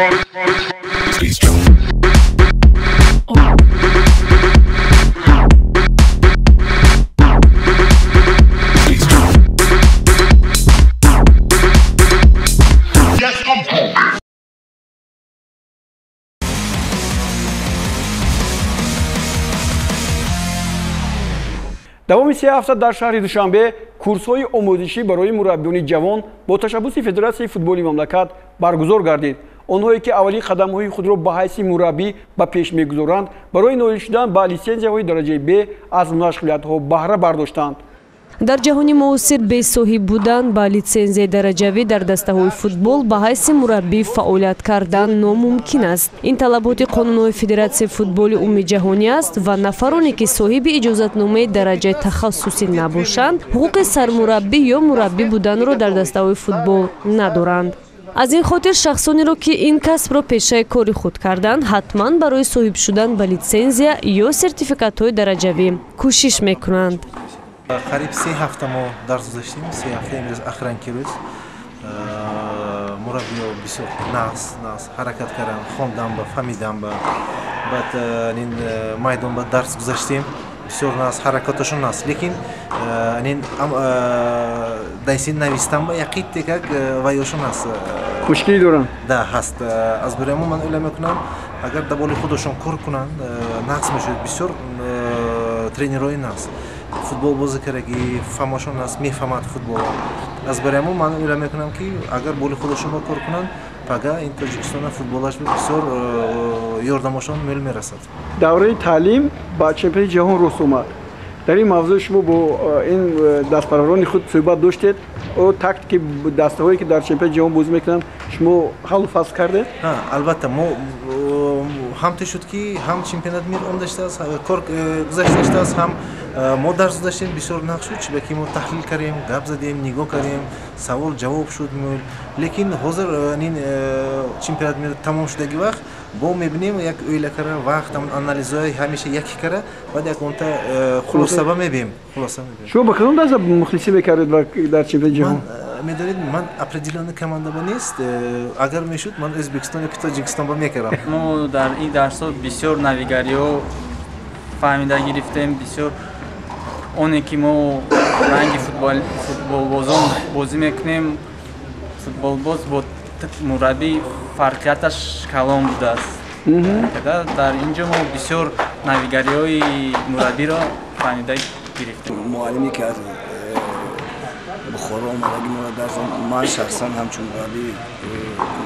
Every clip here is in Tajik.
Давоми 3 ҳафта дар шаҳри Душанбе курсҳои омӯзишӣ барои мураббиёни ҷавон бо ташаббуси Федератсияи футболи мамлакат баргузор гардид. Онҳое ки аввалин қадамҳои худро ба ҳайси мураббӣ ба пеш мегузоранд, барои ноил шудан ба литсензияҳои дараҷаи Б аз машғулиятҳо баҳра бардоштанд. Дар ҷаҳони муосир бесоҳиб будан ба литсензияи дараҷавӣ дар дастаҳои футбол ба ҳайси мураббӣ фаъолият кардан номумкин аст. Ин талаботи қонунҳои Федератсияи футболи умумиҷаҳонӣ аст ва нафароне ки соҳиби иҷозатномаи дараҷаи тахассусӣ набошанд, ҳуқуқи сармураббӣ ё мураббӣ буданро дар дастаҳои футбол надоранд. Аз ин хотир шахсонеро ки ин касбро пешаи кори худ карданд, ҳатман барои соҳиб шудан ба литсензия ё сертификатҳои дараҷавӣ кӯшиш мекунанд. Қариб 3 ҳафта мо дарс гузаштем, 3 ҳафта имрӯз охиран ки рӯз мураббиё бисёр нағз ҳаракат карданд, хондан ба, фаҳмидан ба, баъд ин майдон ба дарс гузаштем, бисёр нағз ҳаракатошон нағз, лекин ин дайсин навистан ба яқит текак вайошон ҳаст. Мушкилӣ доранд? Да, ҳаст. Аз барои мо ман ӯйлам мекунам, агар дар боли худашон кор кунанд, нағз мешавад. Бисёр тренерҳои нағз футбол бозӣ кардаги фаҳмашон аст, мефаҳмад футбол. Аз барои мо ман ӯйлам мекунам, ки агар боли худашон кор кунанд, пага ин Тоҷикистона футболаш бисёр ёрдамошон мӯл мерасад. Давраи таълим ба чемпионати ҷаҳон рост омад. Дар ин мавзӯъ шумо бо ин дастпарварони худ суҳбат доштед? О тактики дастаҳое ки дар чемпионати ҷаҳон бозӣ мекунанд, шумо ҳаллу фасл кардед? Албатта, мо ҳам то шуд ки ҳам чемпионат мир омдаштааст, кор гузаштааст, ҳам мо дарс гузаштем, бисёр нағз шуд, чунки мо таҳлил кардем, гап задем, нигоҳ кардем, савол ҷавоб шуд. Лекин ҳозир ин чемпионат мир тамом шудаги вақт бо мебинем як ӯйла кара вақт анализҳои ҳамеша яке кара, баъд яконта хулосаба мебием. Шумо ба кадом даста мухлисӣ мекардед дар чемпионати ҷаҳон? Медонед, ман определённый команда ба нест. Агар мешуд, ман Ӯзбекистон ё Тоҷикистон ба мекардам. Мо дар ин дарсҳо бисёр навигариҳо фаҳмида гирифтем, бисёр оне ки мо ранги футболбозон бозӣ мекунем, футболбоз бо мураббӣ фарқияташ калон будааст. Дар ин ҷо мо бисёр навигариҳои мураббиро фаҳмида гирифтем. Муаллиме ки аз Бухоро омадаги моро дарс, ман шахсан ҳамчун мураббии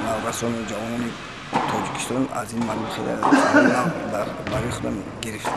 наврасону ҷавонони Тоҷикистон аз ин муаллим хеле барои худам гирифтам.